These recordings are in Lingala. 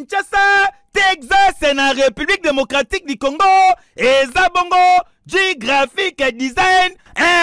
Kinshasa, Texas na République démocratique du Congo, eza bongo G-Graphic Design,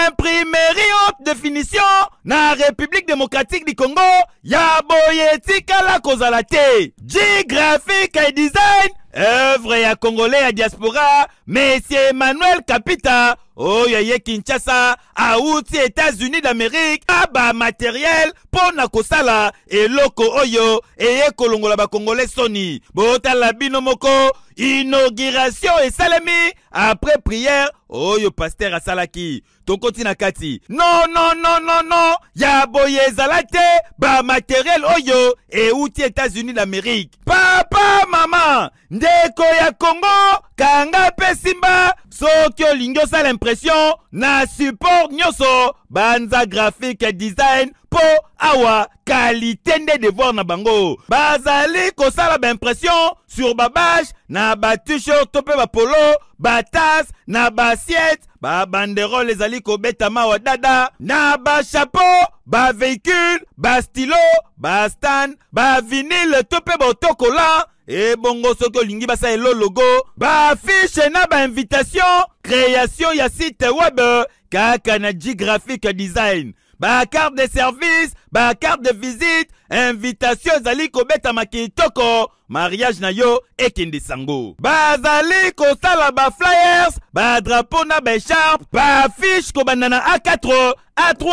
imprimerie haute définition na République démocratique du Congo, ya boye etikala kozala te. G-Graphic Design, œuvre ya Congolais ya diaspora, Monsieur Emmanuel Kapita, oyo aye Kinshasa, awuti États-Unis d'Amérique, aba matériel mpo na kosala eloko oyo eye kolongola bakongole soni. Botala bino moko, inauguration esalemi après prière oyo pasteur asalaki. Tokoti na kati. Non, non, non, non, non, ya boye ezala te, ba matériel oyo euti États-Unis d'Amérique. Papa, mama, ndeko ya Congo, kanga pe simba, soki olingi osala impression na support nyonso, banza graphique design po awa qualité nde devoir na bango. Bazali kosala ba impression sur ba bâche na ba t-shirt to pe ba polo, ba tasse na ba assiette, ba banderole ezali kobetama wa dada na ba chapeau, ba véhicule, ba stylo, ba stand, ba vinyle to pe ba autocollant. Ebongo soki olingi basala logo, ba affiche na ba invitation, création ya site web kaka na G Graphic Design, ba carte de service, ba carte de visite, invitation ezali kobetama kitoko, mariage na yo ekende sango. Bazali kosala ba flyers, ba drapeau na ba écharpe, ba affiche kobanda na A4, A3,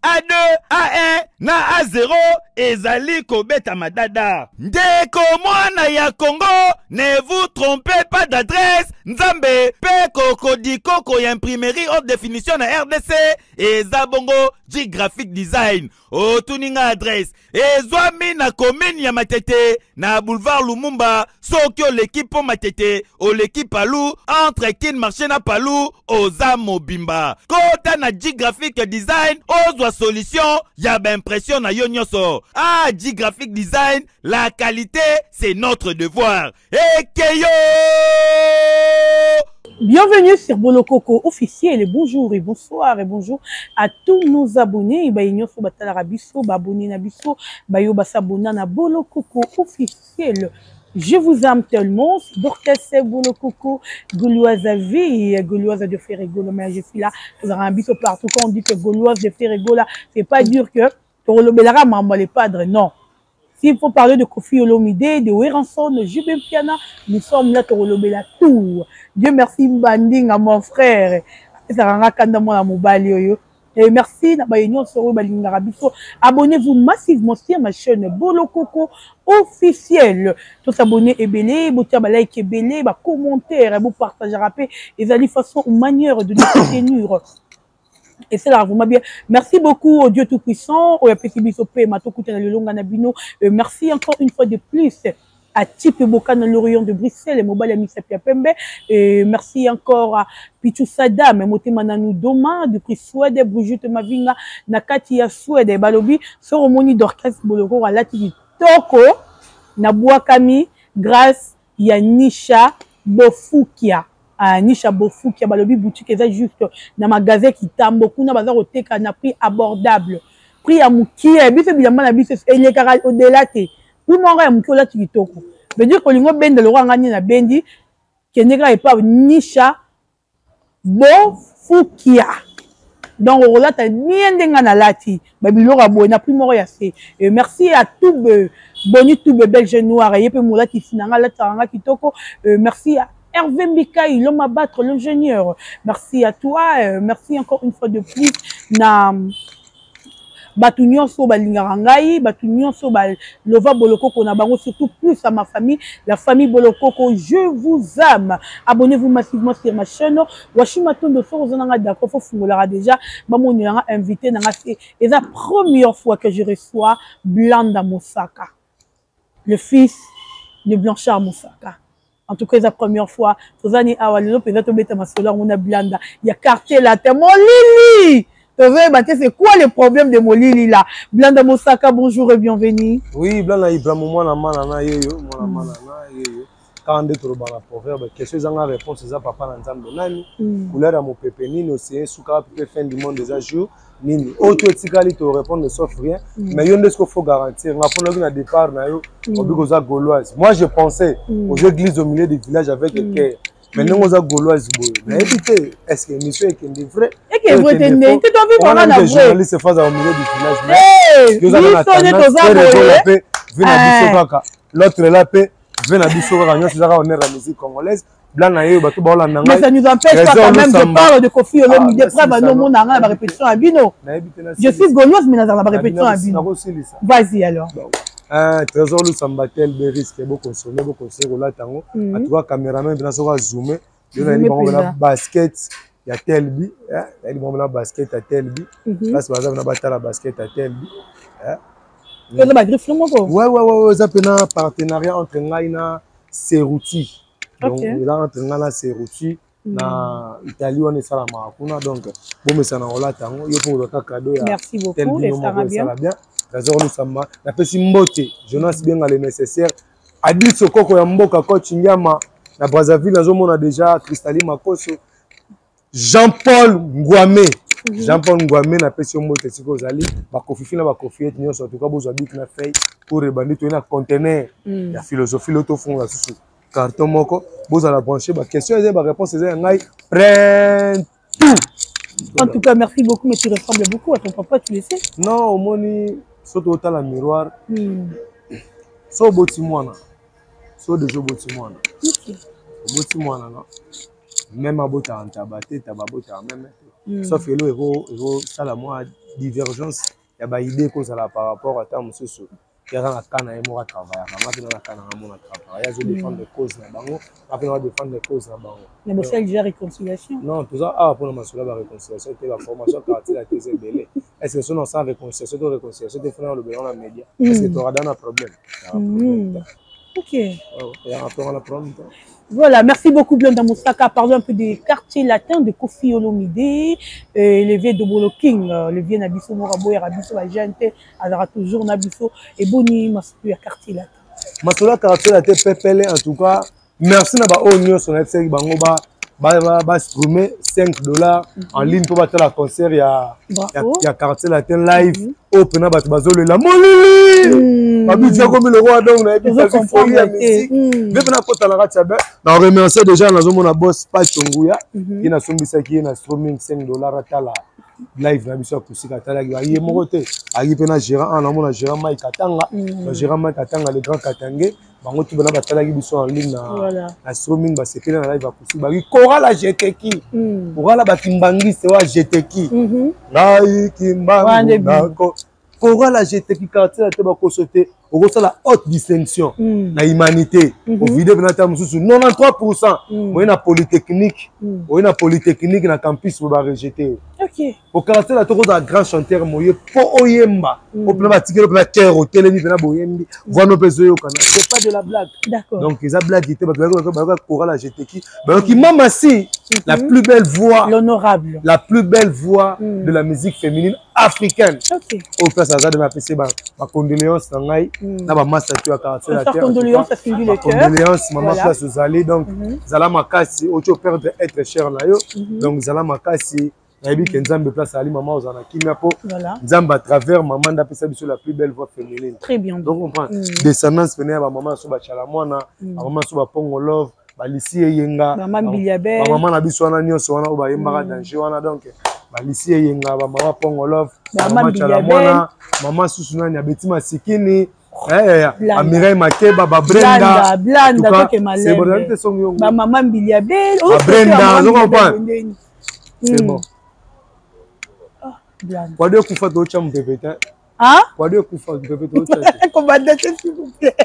A2, A1 na A0 ezali kobetama dada. Ndeko mwana ya Congo, ne vous trompez pas d'adresse. Nzambe pe kokodikoko ya imprimerie haute définition na RDC eza bongo G Graphic Design. Otuni nga adresse ezwami na commune ya Matete na boulevard Lumumba. Soki oleki po Matete, oleki Palu, entre Kin Marché na Palu, oza mobimba. Kota na G Graphic Design, ozwa solution ya ba impression na yo nyonso. Ah, G Graphic Design, la qualité c'est notre devoir. Ekeyo! Bienvenue sur Bolokoko officiel. Bonjour et bonsoir et bonjour à tous nos abonnés. Ba nyonso batalaka biso, ba abonné na biso, ba yo basabona na Bolokoko officiel. Je vous aime tellement. Dorcas Bolokoko, Gauloise à vie, Gauloise de Ferregola. Mais je suis là, vous avez un biso partout. Quand on dit que Gauloise de Ferregola, c'est pas dire que Torolobelaka mambo les padres, non. S'il faut parler de Koffi Olomide, de Werrason, de JB Mpiana, nous sommes là Torolobela tout. Dieu merci Mbandinga, mon frère. Ezalanga kanda mwana mobali oyo. Et merci na baye nyonso oyo balingaka biso. Abonnez-vous massivement sur ma chaîne Bolokoko officiel. Tous s'abonner ebele, botia ba like ebele, ba commentaire, bo partager pe ezali façon ou manière de nous soutenir. Et c'est là vraiment bien. Merci beaucoup au Dieu Tout-Puissant, au apesi biso pe matokutana lelonga na bino. Merci encore une fois de plus à Tipe Bokana l'Orient de Bruxelles, mobali ya misapi ya pembe. Et merci encore à Pichu Sadam, motema nanu Doma, depuis Suède, Brigitte Mavinga, na kati ya Suède, balobi, Soromoni Dorcas Boloko, alati kitoko, na bwakami, grâce ya Nisha Bofukia. Ah, Nisha Bofukia, balobi boutique eza juste na magasin Kitambo, kuna baza koteka na prix abordable. Prix ya mokie, biso bilamba na biso elekaka au-delà te. Prix moko ya mokie olati kitoko. Veut dire kolingo benda lokola nga nini na bendi, kende kaka epa Nisha Bofukia. Donc okolata bien ndenge nalati ba biloko ya boye na prix moko ya se. Et merci à tout Boni Tube Belge Noir, ye pe molati sinanga alataka nga kitoko. Merci à Hervé Mbikai, l'homme à battre, l'ingénieur. Merci à toi, merci encore une fois de plus na bato nyonso balingaka ngai, bato nyonso balova Bolokoko na bango, surtout plus à ma famille, la famille Bolokoko, je vous aime. Abonnez-vous massivement sur ma chaîne. Washima Tondo, soki oza nanga d'accord, faut fungolaka déjà, bamonelanga invité nanga, c'est la première fois que je reçois Blanda Mosaka, le fils de Blanchard Mosaka. En tout cas, c'est la première fois. Tozani awa lelo penza tobeta masolo yango na Blanda. Ya quartier là, te molili. Tozoyeba te, c'est quoi le problème de molili là? Blanda Mosaka, bonjour et bienvenue. Oui, Blanda Ibrahim, mwana mana na yeyo, mwana mana na yeyo. Kaka nde tolobaka na proverbe, question ezanga réponse eza papa na Nzambe nani, couleur ya mopepe nini, océan esuka wapi mpe fin du monde eza jour nini. Oyo to etikali to répondre sauf rien. Mais yo nde ce qu'il faut garantir nga mpo noki na départ na yo obiki oza gauloise. Moi je pensais aux églises au milieu du village avec cœur. Mais ndenge oza gauloise boye, nayebi te est ce que émission ekende vrai? Eke vrai te, nde te tovi vraiment na vrai. Journaliste face au milieu du village, mais yo oza na tendance mpe ve na biso kaka, l'autre là mpe ve na biso kaka, nyonso ezaka honneur ya musique congolaise blan na ye, bato baolanda ngai. Mais ça nous empêche pas quand même, je parle de Koffi Olomide, preuve ano mona nga na ba répétition ya bino. Je suis gauloise, mais nazala na ba répétition ya bino. Nakosilisa. Vas-y alors. Trésor Lusamba, tel be risque bokonsome, boconseille kolata yango. En tout cas cameraman mpena soki azoome yo, nayebi bango mpena basket ya telbi, nayebi bango mpena basket ya telbi, place baza mpena batala basket ya telbi. Eza bagriffe moko. Ouais, eza mpena partenariat entre ngai na Seruti. Donc eza entre ngai na Seruti na Italie wana, esalamaka kuna. Donc bomesana kolata yango, yo mpo kozwaka cadeau ya telbi moko, esala bien. Trésor Lusamba, napesi mbote. Jonas Benga, le nécessaire, Adil Sokoko ya mboka, coach Ngiama na Brazzaville, nazomona déjà Cristali Makoso, Jean-Paul Ngwame. Jean-Paul Ngwame, napesi yo mbote esika ozali. Bakofifi na bakofiete nyonso, en tout cas bozwa bic na feuille pour ebandi. Toye na conteneur ya philosophie lo, tofungola susu carton moko. Bozala branché, baquestion eza, baréponse eza ya ngai, prend tout. En tout cas, merci beaucoup, mais tu ressembles beaucoup à ton papa, tu le sais. Non, omoni, soki otala miroir, so oboti mwana, so deja oboti mwana, oboti mwana no meme abotaka ntaba te, taba abotaka meme te, sauf elo ekosala mwa divergence ya baide, ekozala par rapport ata mosusu ye aza na ka na ye moko atravaillaka, nga mpe na ka na nga moko na travaille. Ye azodéfendre cause na bango, nga mpe na défendre cause na bango. Mais bosali déjà réconciliation? Non, toza awa mpona masolo ya baréconciliation te. Baformation quartier la te eza ebele. Est ce que so na osala réconciliation to réconciliation te, fona olobela na média, est ce que tokada na problème? Ok. Yaka na problème te. Voilà, merci beaucoup Blonda Moussaka. Parlons un peu des quartiers latins de Koffi Olomide, le vieux Dobolo King, le vieux Nabiso Morabo, Rabiso Agente, alors toujours Nabiso, et Boni Masolo ya quartier latin. Masolo ya quartier latin pepele, en tout cas, merci na ba oyo nyonso nayebisaki bango ba ba streamer 5 $ en ligne mpo batala concert ya quartier latin live. Oyo mpena bato bazolela molili, babiti akomi lokwa. Donc nayebi folie ya musique nde mpena akota na kati ya be. Na remercier déjà, nazomona boss Pacho Nguya, ye nasombisaki ye na streaming 5 $, atala live na biso ya kosika. Atalaki ye moko te, ayaki mpe na gérant ana, namona gérant Mike Katanga, gérant Mike Katanga, le grand Katange. Bango tu bana batalaki biso en ligne na streaming, basepeli na live akusi baki chorale ajeteki, chorale bakimbangiste oyo ajeteki ngai Kimbangu nako chorale ajeteki quartier te, bakoso te. Okosala haute distinction na humanité, ovide mpena ta mosusu 93 %. Oye na polytechnique, oye na polytechnique na campus boye, barejeter yo. O quartier na tokozala grand chanteur moye mpo oyemba, o mpena batikeli mpena cœur, otelemi mpena boyembi, voix no mpe ezoyokana. C'est pas de la blague. Donc eza blague te. Bato bayoka chorale ajeteki, bayoki Mama Si, la plus belle voix. L'honorable. La plus belle voix de la musique féminine africaine. Oyo place aza de, napesi bacondoléance na ngai na bamasa to ya quartier. Condoléance. Mama, place ozali, donc zala makasi. Oti operdre être cher na yo, donc zala makasi. Nayebi ke Nzambe place ali, mama ozala na kimia, mpo Nzambe à travers mama nde apesa biso la plus belle voix féminine. Très bien. Donc comprendre descendance pene ya bamama so bachala mwana, bamama so bapongo love, balisi eyenga, bamama na biso wana nyonso wana oyo bayembaka danger wana. Donc balisi eyenga, bamama pongo love, mama chala mwana, mama susu nani abeti masikini, Amirai Makeba, babrenda. Bamama Mbilia. Babrenda, ozo comprendre, c'est bon. Kwado ekufa, totya mopepe te. Kwado ekufa, mopepe totya te. Komanda te, s'il vous plaît,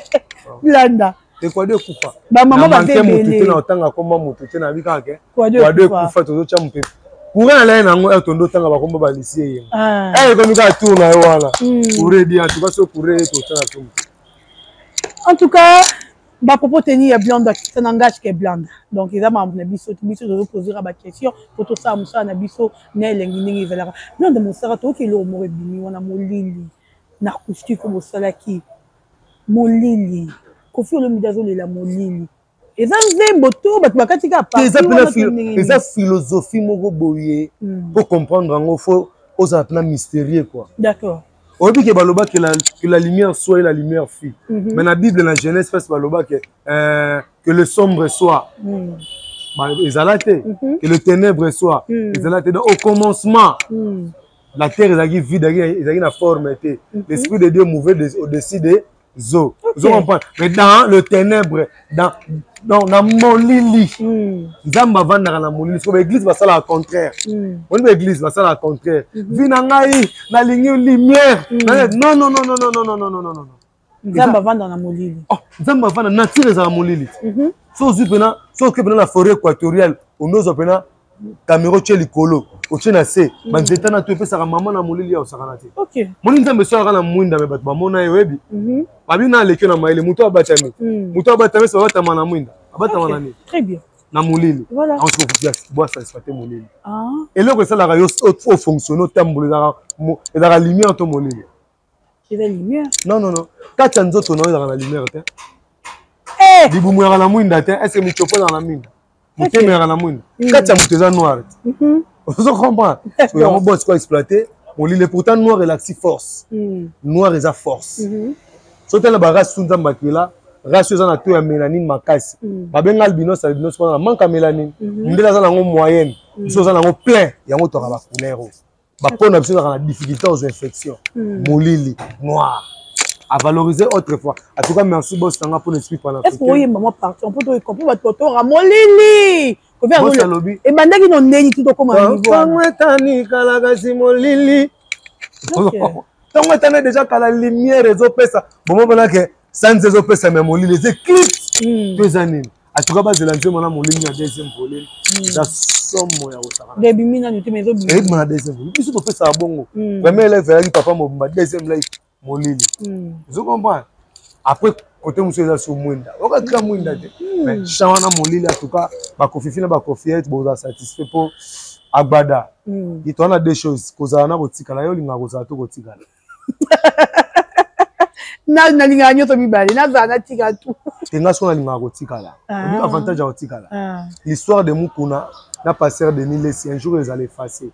Blanda. Te, kwado ekufa. Bamama. Manke motu te na otanga komba motu te, nayebi kaka ke kwado ekufa, tozotya mopepe. Courant alai nango ere tondo otanga bakomba balisi eyenga, ere ekomi kaka tour na yo wana. Courant edi, en tout cas so courant ye, totanga to motu. En tout cas bapropos teni ya Blanda, ça n'engage que Blanda. Donc eza makambo na biso, biso tozopozera baquestion po tosala mosala na biso na elengi ndenge ezalaka. Blanda Mosaka, toyoki eloko moko ebimi wana, molili na acoustique oyo bosalaki, molili Koffi Olomide azolela molili. Eza nzembo to bato bakati kaka eza pena eza philosophie moko boye. Po comprendre yango, faut ozala pena mystérieux, quoi. D'accord. Oyebi ke baloba que la lumière soit et la lumière fut. Mais na Bible, na Genèse face, baloba que le sombre soit. Ezala te. Que le ténèbre soit. Ezala te. Donc au commencement, la terre ezalaki vide, ezalaki na forme te. L'esprit de Dieu mouvait au-dessus des eaux. Ozo comprendre? Mais dans le ténèbre, dans na molili, Nzambe avandaka na molili. Siko baeglise basalaka contraire. Oni baeglise basalaka contraire. Vi na ngai nalingi lumière. Non, non, non, non, non, non, non, non, non, non. Nzambe avanda na molili? Oh, Nzambe avanda, nature ezala molili. So ozwi mpena, so oke mpena na forêt équatoriale, ondozwa mpena kamera, otie likolo, otie na se, banzete na to epesaka mama na molili ya osakana te. Moni Nzambe esalaka na mwinda, me bato bamona ye. Oyebi, babi na aleki na mayele, moto abatami, moto abatami, so abatama na mwinda, abatama na nini? Très bien. Na molili. Bwasa te, molili. Eloko esalaka yo ofonctionne, otambola, ezalaka lumière to molili? Eza lumière. Non, non, non, kati ya nzoto na yo ezalaka na lumière te. Libumu yaka na mwinda te. Est-ce michopo ezalaka na mwinda? Motema yaka na mwinda? Kati ya moto eza noir te. Ozo comprendre? Yango boss ko exploiter molili. Pourtant noir elakisi force. Noir eza force. So tala barace su Nzambe akela, race oyo eza na to ya mélanine makasi, babenga albinos. Albinos mpona na manque ya mélanine. Mondele aza nango moyenne, biso oza nango plein. Yango toka bacouleur oyo bapona biso ezalaka na difficulté ozwa infection. Molili, noir, à valoriser autrefois. En tout cas, merci boss nanga pour l'esprit panafricain. Oyemba mwa partie mpo toyecomprendre bato batora molili. Alobi ebandaki no ndeni ti tokóma? Ntango etani kala, kasi molili ntango etani déjà kala, lumière ezopesa bomomonake, sanza ezopesa, me molili eza éclipse to eza nini? En tout cas, bazela nzembo na molili na deuxième volume. Eza somo ya kosakana. Ebimi nanu te, mais ezobima. Ebima na deuxième volume. Biso topesaka bongo. Premier live ezalaki papa mobimba, deuxième live molili. Ozo comprendre? Après, côté mosusu eza so mwinda, okakika mwinda te, mais champ wana molili. En tout cas, bakofifi na bakofiete bozala satisfait mpo agbada ye towana. Deux choses: kozala na kotikala. Yo olingaka kozala to kotikala? Nalingaka nyonso mibale, nazala, natika tu. Te, nga so nalingaka kotikala. Obi avantage ya kotikala, l'histoire de Mukuna na pasteur Denis Lesi un jour ezala effacé.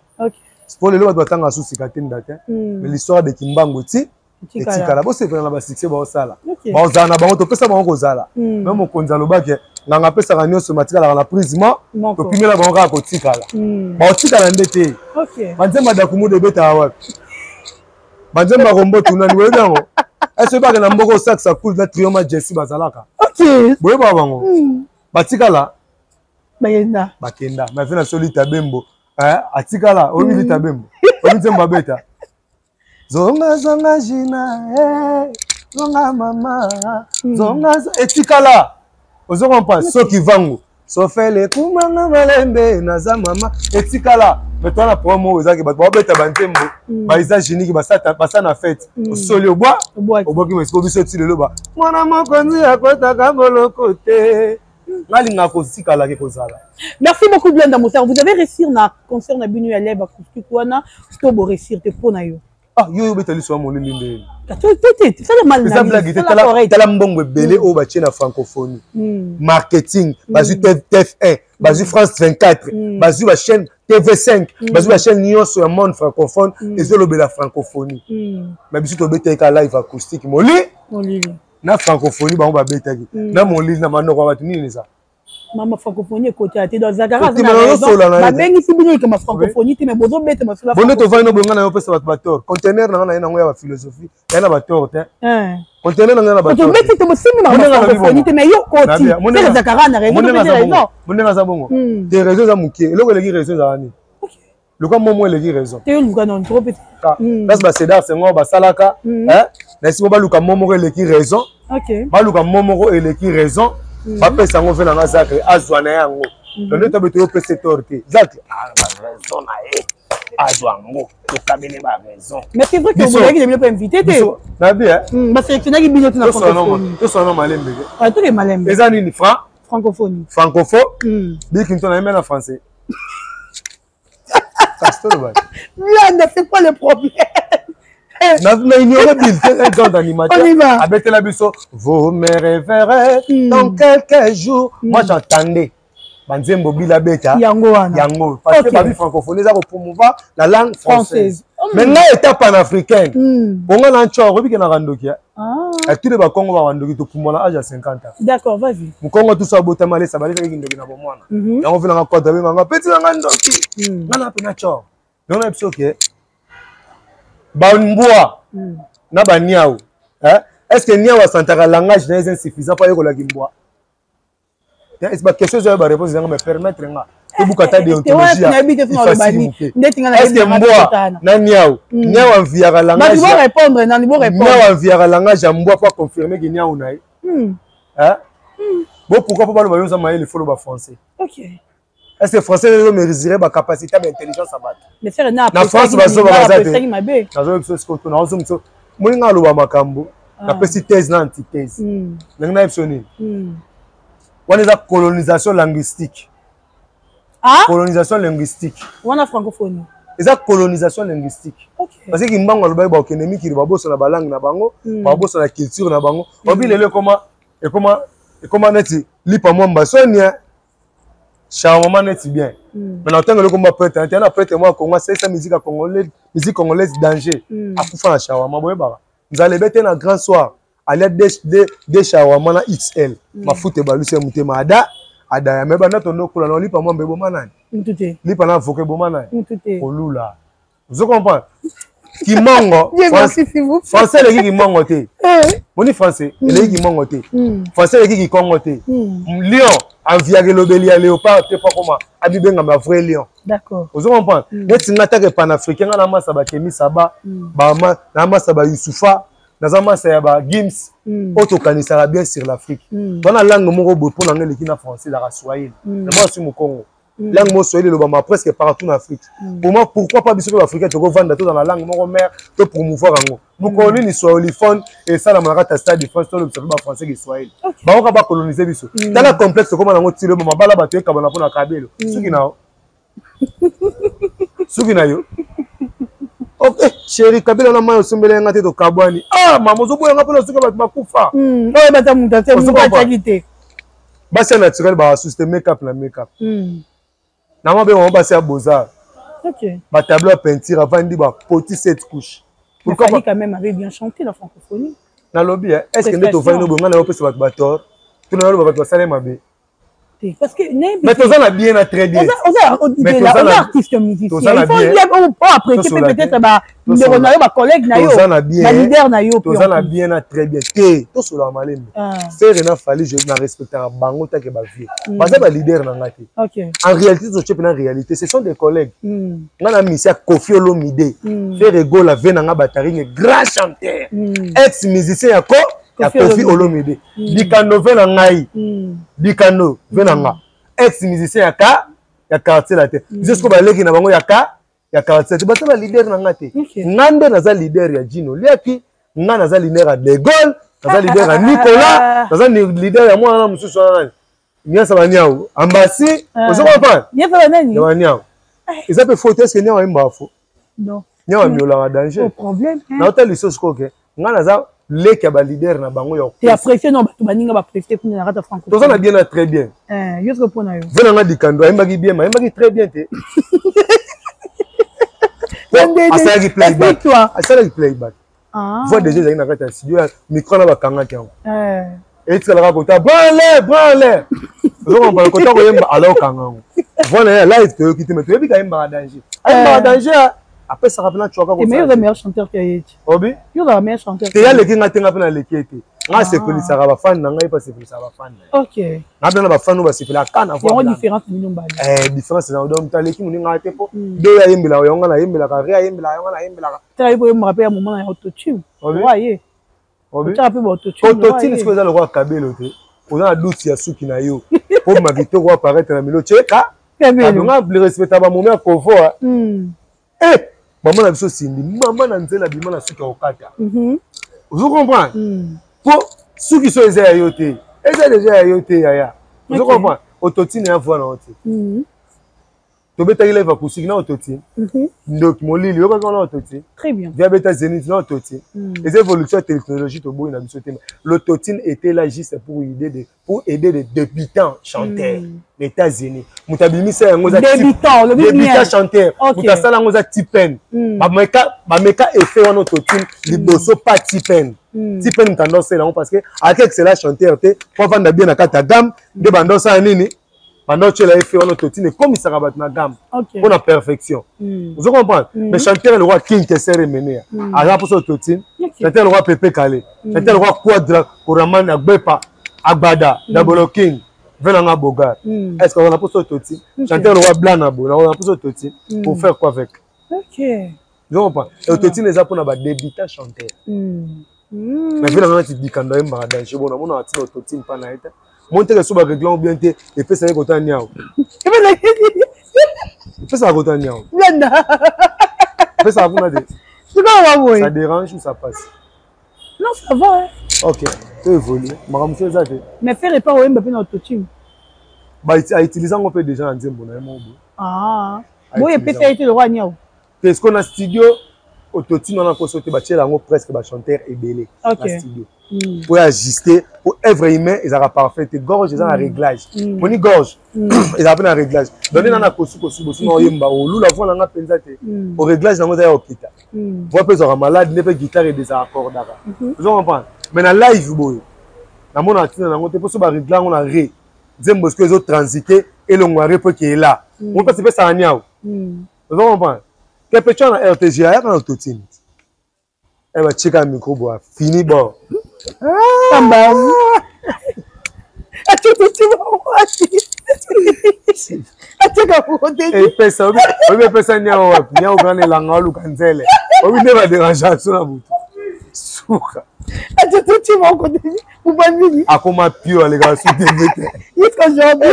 Po lelo bato batanga susika te nda te, mais l'histoire de Kimbangu eti etikala. Bosepela na basuccès baosala, baozala na bango, topesa bango kozala. Me mokonzi alobaki nganga apesaka nyonso, matikalaka na prise mo, topimela bango kaka kotikala. Baotikala nde te. Banzembo Dakumuda ebetaka wapi? Banzembo bakombo tunani, boyebi yango? Ese oyebaka na mboka osakisa cool na trio Majesty bazalaka, boyebaka bango batikala? Bakenda. Bakenda. Ma fe na so Lita Bembo atikala. Oyebi Lita Bembo? Oyebi nzembo abeta "Zonga zonga jina, zonga mama, zonga"? Etikala. Ozo comprendre? Soki vangu sofele kumanga malembe naza mama, etikala. Mais toza na problème oyo ezaki bato baobeta banzembo bausage unique, basa na fête, osoli, obwa, obwaki. Mesiko biso ti lelo ba mwana mokonzi akotaka boloko te. Nalingaka kotikalaki kozala. Merci beaucoup, Blenda Mosar. Vous avez réussi na concert na bino ya live acoustique wana to bo réussir te mpo na yo? Ah, yo obeta liso ya molili ndeni? Eza blague te. Tala mbongo ebele oyo batie na francophonie, marketing. Bazwi TF1, bazwi France 24, bazwi bachaîne TV5, bazwi bachaîne nyonso ya monde francophone ezolobela francophonie. Mais biso tobetaki ka live acoustique moli na francophonie. Bango babetaki na molili na manoko ya bato. Nini eza? Mama, francophonie ekota te. Donc Zakara, babengisi bino likama francophonie te, mais bozobeta masolo. Bonde tovandi no bonga na yo, opesa bato batort. Conteneur na nga na ye nango ya baphilosophie ya na batort te. Conteneur na nga na batort. Tobeti te, bosimbi mama francophonie te, mais yo koti te. Zakara na raison. Mondenge aza bongo te. Raison eza mokie. Eloko eleki raison ezala nini? Luka momo eleki raison. Te, luka non trop. Place basedar sengo basalaka na esiko, baluka mo moko eleki raison, baluka mo moko eleki raison, bapesa yango. Mpe nanga Zacle azwa na yango. Donc nde tobe toyopesa tort te. Zacle raison na ye, azwa yango, tokabele ba raison. Mais c'est vrai que bozalaki na bino mpe invité te. Nabi. Basélectionnaki bino te na francophonie. Toswana malembe. Toke malembe. Eza nini franc? Francophonie. Francophone bikinto na ye me na français. Blanda, c'est quoi le problème? Na ignore Bill, c'est un grand animateur. Abetela biso, vous me reverrez dans quelques jours. Moi j'entendais banzembo bila beta yango wana yango parce que babi francophonie eza kopromouvoir la langue française, mais ngai eta panafricaine, bonga na ncor oyebi ke na kandoki atule bakongo bakandoki topumbwa na age ya 50 ans. D'accord, vas-y. Mokongo tuso abotama alesa balesaki kindoki na bomwana yango mpe nanga kota benganga peti nanga ndoki nga na mpe na cor. Donc na biso ke bambwa na baniau, est ce que niau asantaka langage na ye eza insuffisant mpo ayekolaki mbwa? Baquestion ezoya, baréponse ezanga, mais permettre nga tobuka ta déontologie. Est-ce mbwa na niau, niau anviaka langage, niau anviaka langage ya mbwa po aconfirme ke niau na ye? Bo pourquoi mpo baloba yo oza mayele, fo loba français? Est ce que français ezo mesurer bacapacité ya baintelligence ya bato? Na France bazoba baza te. Nazoyebi biso sikoyo to naozo biso moninga aloba makambo, napesi thèse na antithèse. Ndenge nayebi biso nini wana eza colonisation linguistique. Colonisation linguistique. Wana francophonie. Eza colonisation linguistique, parce que Kimbangu alobaki bakokende mikili, babosana balangue na bango, babosana culture na bango. Obi lelo ekoma ekoma ekoma neti lipa mwamba soni charmement neti bien, mais na ntango eloko mwa prêtre te na prêtre mwa Congo asalisa musique ya congolais, musique congolaise danger. Akufa na shawarma. Boyebaka nzala ebete na grand soir, alia de shawarma na XL, mafuta ebalusi ya motema ada adaya. Me banda tondo okola na lipa mwamba eboma nani? Lipa na avoka eboma nani? Kolula. Ozo comprendre? Kimongo, français eleki kimongo te. Moni français eleki kimongo te, français eleki kikongo te. Lion enviaka elobeli ya léopard te, po akoma abibengama vrai lion. Ozo comprendre? Neti nga take panafricain, nga na masa bakemi saba, na masa bayusufa, naza masa ya bagims oyo tokanisaka bien sur l'Afrique. Wana langue moko boye mpo na nga eleki na français ezalaka swahili. Na mwa si mokongo, langue moko swahili elobama presque partout na Afrique. Pour moi, pourquoi pas biso mpe baafricain tokovanda, tozala na langue moko mare, to promouvoir yango? Mokolo nini swahiliphone esalama na kati ya Stade de France, tolobisa mpe bafrançais kiswahili? Bango kaka bacolonise biso. Tala complexe okoma nango tilo mabala, bato ekabana mpo na kabelo. Suki na yo, suki na yo. Ok chéri, kabila na mai osombeli yanga te, tokabwani. Ah mama, ozoboyanga mpona suki, bato bakufa. Oyo bata moto ate moto atiaki te. Basi ya naturel basusu te, make up na make up na mabe bango. Basi ya beaux-arts, batableau ya peinture, avandi bapoti sept couche. Pourquoi quand même avait bien chanté la francophonie. Nalobi, est ce que nde tovandi no bonga na yo opesa bato batort tuna naloba bato basala mabe? Parce que mais toza na bien na très bien. Oza artiste musicien, il faut apprécier mpe peut-être bandeko na yo, bacollègue na yo, baleader na yo. Toza na bien na très bien te, tosolaka malembe. Ferre na Fally, je na respectaka bango take bavie, baza baleader na nga te. En réalité, totie mpe na réalité, ce sont des collègues. Nga na misi ya Koffi Olomide, Ferre Gola ve na nga Bataringe, grand chanteur, ex musicien ya ko ya Koffi Olomide. Dikando ve na ngai, Dikando ve na nga, ex musicien ya ka ya Quartier Latin. Biso sikoyo baleki na bango ya ka ya Quartier te, baza baleader na nga te. Nga nde naza leader ya Jino Liaki, nga naza leader ya De Gaulle, naza leader ya Nicolas, naza leader ya mwana na mosusu wana nani, nyasa baniau ambasi. Ozo comprendre? Ya baniau eza mpe faux te. Est ce que niau ayembaka faux? Niau amiolaka danger. Naota liso sikoyo ke nga naza leki ya baleader na bango ya apprécier non, bato baninga baapprécier kuna na kati ya franco. Toza na bien na très bien. Yo siko mpo na yo. Ve na nga Dikando ayembaki bien, ma ayembaki très bien te, asalaki playback, asalaki playback. Voix déjà ezalaki na kati ya studio ya micro na bakangaki yango, etikalaka kota branle branle. Ozokompana kota koyemba ala okanga yango, voix na ye ya live toyoki te, mais toyebi kayembaka danger, ayembaka danger, apesaka mpena cwaka. Mais yo oza meilleur chanteur que ye. Obi? Yo ozala meilleur chanteur. Te, aleki nga te, nga mpe naleki ye te. Nga asepelisaka bafani na ngai, mpe asepelisaka bafani na ye. Nga mpe na bafani oyo basepelaka ka na voix. Différence na bino mbali. Différence na donc aleki moninga te, mpo de oyo ayembelaka yango nga nayembelaka, re ayembelaka yango nga nayembelaka. Tala ye boyembaka mpe ya moma na autotune ye. Otala mpe bautotune. Autotune sikoyo eza lokola kabelo te, oza na doute ya suki na yo po bima kitoko, apparaître na milo tieka. Nga respecta bamomi ya kovo. Eh, mama na biso Sindi, mama na nzela bima na suki ya kokata. Ozo comprendre? Po suki so eza ya yo te, eza deja ya yo te yaya. Ozo comprendre? Autotune ya voix na yo te. Tobetaki live acoustique na autotune. Ndoki molili yokaki wana autotune. Très bien. Via beta Zenith na autotune. Eza évolution ya technologie toboyi na biso te. L'autotune était là juste pour aider des pour aider des débutants chanteurs. Na États-Unis. Moto abimisa yango eza débutant, le débutant chanteur. Moto asala yango eza T-Pain. Bameka bameka effet wana autotune liboso pas T-Pain. T-Pain moto anda osala yango parce que ayaki excellent chanteur te po avanda bien na kati ya gamme nde banda osala nini banda otyela ye fe wana autotune ekomisaka bato na gamme mpo na perfection. Ozo comprendre? Mais chanteur le roi King Kester Emenea aza mposa autotune, chanteur le roi Pepe Kale, chanteur le roi Quadra Koraman Agbepa Agbada Dabolo King venanga Bogar, est ce que on a mposa autotune? Chanteur le roi Blana Bo, on a mposa autotune pour faire quoi avec? Ozo comprendre? Autotune eza mpona badébutant chanteur. Mais ve nanga nati dikando ayembaka danger, bon, namonaka ntina autotune mpa na ye te. Moni teke so baréglant bien te, epesa ye kota niao, epesaka kota niao, epesaka kuna te. Ça dérange ou ça passe? Non, ça va, hein. Ok, to évolue, makambo so eza te. Mais faire epa oyemba mpe na autotune. Autilize yango mpe déjà na nzembo na ye moko boye. Ah, boye epesa ye te lokwa niao. Te, ce na studio autotune wana koso te, batiela yango presque bachanteur ebele na studio po ajuste, po œuvre humain ezalaka parfait te. Gorge eza na réglage, moni gorge ezalaka mpe na réglage. Donc nde na kosu kosu bosu na oyemba olula voix nanga mpenza te, o réglage nango eza ya okita, voix mpe ezalaka malade, nde mpe guitare edesaccordaka, ozo comprendre? Mais na live boye namona ntina nango te, mpo so baregle yango na re nzembo sikoyo ezotransite elongo ya re mpo ekeyela mo mpasi epesaka niao, ozo comprendre? Kepe tya na RTG ayaka na autotune, e batika micro boa fini bord. Pamba Epesa oyebi epesa niao wapi? Niao kana elanga oluka nzele, oyebi nde baderange so na butu suka. Akoma pio, alekaka su TV te,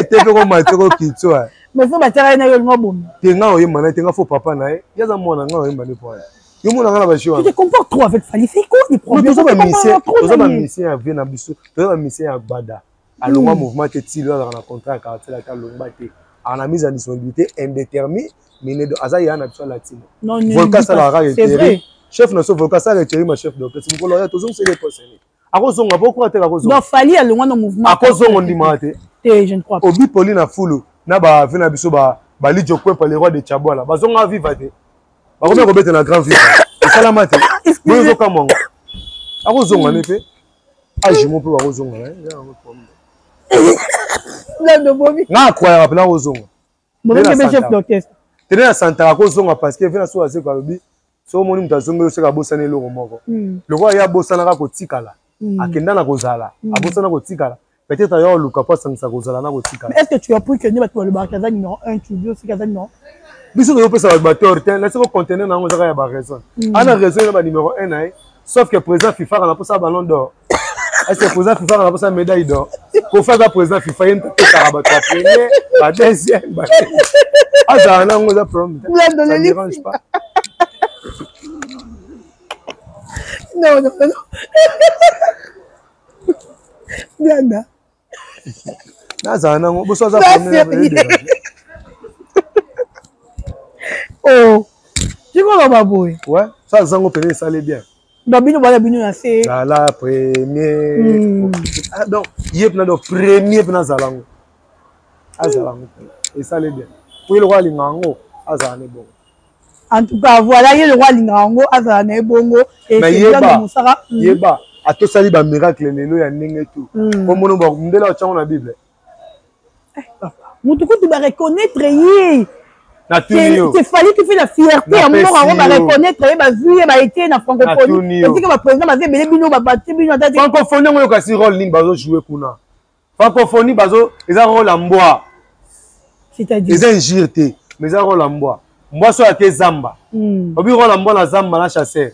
TV komate kokitwa. Mais fo batiaka ye na yo olinga obomi. Te, nga oyemba na ye te, nga fo papa na ye, ye aza mwana nga, oyemba nde po wana yo mona nga na basio. Tu te comportes trop avec Fally, c'est quoi les problèmes? Toza bamisien ya vie na biso, toza bamisien ya gbada. Alongwa mouvement te, ti lelo azalaka na contrat ya quartier ata alongwa te, aka na mise en disponibilité indéterminée, do aza ya na biso ya latino. Volka asalaka kaka intérim chef na so, Volka asalaka intérim ya chef d'orchestre. Mokolo ya tozongiseli eposene akozonga po okwa te, akozonga. Donc Fally alongwa na mouvement? Akozonga, ondimaka te? Te, je ne crois pas. Obi poli na fulu na bave na biso balijo kwempa, le roi de Chabwala, bazonga viva te, bakomi kobeta na grand viva, esalama te boyo. Ozokamwa ngo, akozonga ne mpe agimo mpe bakozonga na ye. Nga akwayaka mpena akozonga. Chef d'orchestre. Tene na santaka akozonga parce que vena so azeko alobi so omoni moto azongeli oseka, abosani eloko moko lokola ye abosanaka kotikala, akenda na kozala, abosana kotikala, peut-être aya oluka po asangisa kozala na kotikala. Est-ce que tu as pris que nde bato balobaka aza numéro 1, tu dis aussi aza numéro Biso tozopesa bato batort te, nasi kocontener na yango ezaka ya baraison, ana raison na banuméro 1 na ye, sauf que président FIFA kana mposa ballon d'or. Est ce que président FIFA kana mposa médaille d'or? Kofi aza président FIFA, ye apesaka bato ya premier, ba deuxième, ba azala nango, eza problème te, ça dérange pas. Non, non, non, Blanda. Nazala nango boso aza. Oh, tikoloba boye. Ouais, ça azango pene esali bien. Donc bino bala bino na se. Zala premier. Ah, donc ye mpena, donc premier mpena azala yango, azala yango mpena esali bien po ye lokola alinga yango, azala ne bongo. En tout cas, voilà, ye lokola alingaka yango, azala na ye bongo. Mais yeba, yeba atosali bamiracle lelo ya ndenge tu kombono ndela otyango na Bible. Motu kutu bareconnaître ye. Natuni yo. C'est Fally qui fait la fierté ya mboka yango, bareconnaître ye, bazwi ye, baetie na francophonie, esika baprésident baza ebele, bino babati bino ata. Francophonie yango oyo, kasi rôle nini bazojoue kuna? Francophonie bazo eza rôle ya mbwa. C'est-à-dire? Eza injure te, mais eza rôle ya mbwa. Mbwa so ake zamba, obi rôle ya mbwa na zamba na chasseur,